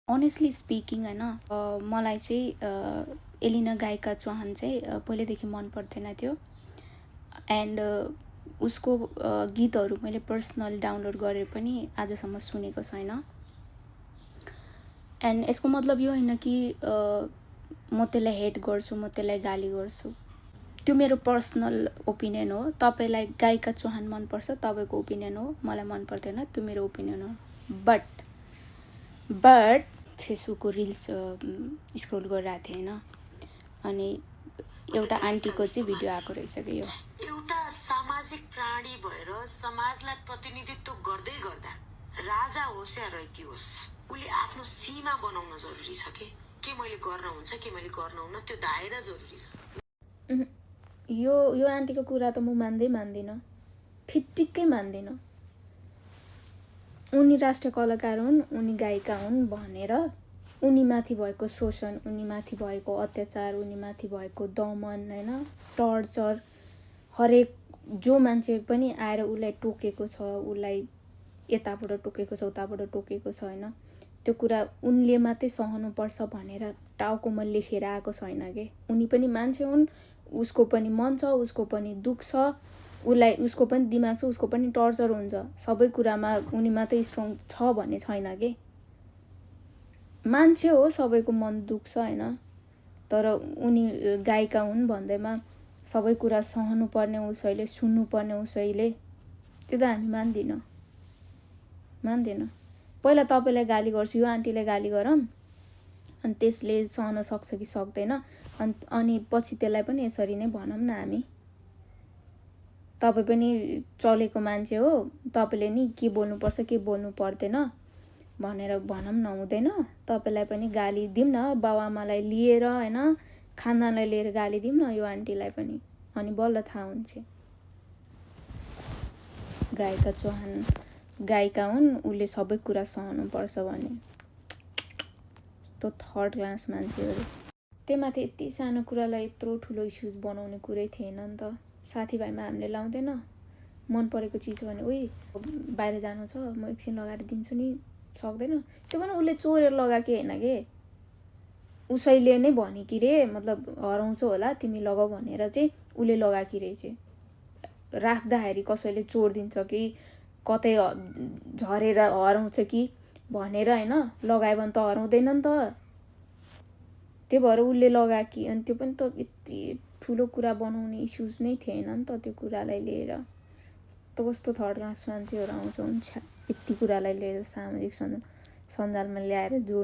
Honestly speaking होइन, मलाई चाहिँ एलिना गायिका चौहान चाहिँ पहिल्यैदेखि मन पर्दैन थियो। एन्ड उसको गीतहरू मैले पर्सनल डाउनलोड गरेर पनि आजसम्म सुनेको छैन। एन्ड यसको मतलब यो होइन कि म त्यसलाई हेट गर्छु, म त्यसलाई गाली गर्छु। त्यो मेरो पर्सनल ओपिनियन हो। तपाईँलाई गायिका चौहान मनपर्छ, तपाईँको ओपिनियन हो। मलाई मन पर्दैन, त्यो मेरो ओपिनियन हो। बट फेसबुकको रिल्स स्क्रोल गरिरहेको थिएँ होइन, अनि एउटा आन्टीको चाहिँ भिडियो आएको रहेछ कि यो एउटा सामाजिक प्राणी भएर समाजलाई प्रतिनिधित्व गर्दै गर्दा राजा होस् या रैकी होस्, उसले आफ्नो सीमा बनाउन जरुरी छ के मैले गर्न हुन्छ, के मैले गर्न हुन्न, त्यो दायरा जरुरी छ। यो आन्टीको कुरा त म मान्दिनँ, फिट्टिक्कै मान्दिनँ। उनी राष्ट्रिय कलाकार हुन्, उनी गायिका हुन् भनेर उनीमाथि भएको शोषण, उनीमाथि भएको अत्याचार, उनीमाथि भएको दमन होइन, टर्चर, हरेक जो मान्छे पनि आएर उसलाई टोकेको छ, उसलाई यताबाट टोकेको छ, उताबाट टोकेको छ होइन, त्यो कुरा उनले मात्रै सहनुपर्छ भनेर टाउकोमा लेखेर आएको छैन के। उनी पनि मान्छे हुन्, उसको पनि मन छ, उसको पनि दुख छ, उसको पनि दिमाग छ, उसको पनि टर्चर हुन्छ। सबै कुरामा उनी मात्रै स्ट्रङ छ भन्ने छैन के। मान्छे हो, सबैको मन दुख्छ होइन, तर उनी गायिका हुन् भन्दैमा सबै कुरा सहनुपर्ने उसैले, सुन्नुपर्ने उसैले, त्यो त हामी मान्दिनँ। पहिला तपाईँलाई गाली गर्छु, यो आन्टीलाई गाली गरौँ, अनि त्यसले सहन सक्छ कि सक्दैन, अनि पछि त्यसलाई पनि यसरी नै भनौँ न हामी। तपाईँ पनि चलेको मान्छे हो, तपाईँले नि के बोल्नुपर्छ के बोल्नु पर्दैन भनेर भनौँ न, हुँदैन? तपाईँलाई पनि गाली दिउँ न, बाबुआमालाई लिएर होइन, खानदानलाई लिएर गाली दिउँ न यो आन्टीलाई पनि, अनि बल्ल थाहा हुन्छ। गायिका चौहान गायिका हुन्, उसले सबै कुरा सहनुपर्छ भने त्यो थर्ड क्लास मान्छेहरू। त्यहीमाथि यति सानो कुरालाई यत्रो ठुलो इस्युज बनाउने कुरै थिएन नि त। साथीभाइमा हामीले लाउँदैन, मन परेको चिज भने उही बाहिर जानु छ, म एकछिन लगाएर दिन्छु नि, सक्दैन? त्यो पनि उसले चोरेर लगाएकै होइन के, उसैले नै भन्यो कि रे, मतलब हराउँछ होला तिमी लगाऊ भनेर चाहिँ उसले लगाएकी रहेछ। राख्दाखेरि कसैले चोरिदिन्छ कि कतै झरेर हराउँछ कि भनेर होइन, लगायो भने त हराउँदैन नि त। त्यो भएर उसले लगाएकी, अनि त्यो पनि त यति ठुलो कुरा बनाउने इस्युज नै थिएन नि त त्यो कुरालाई लिएर। कस्तो थर्ड क्लास मान्छेहरू आउँछ हुन्छ यति कुरालाई लिएर सामाजिक सञ्जालमा ल्याएर जोड्नु।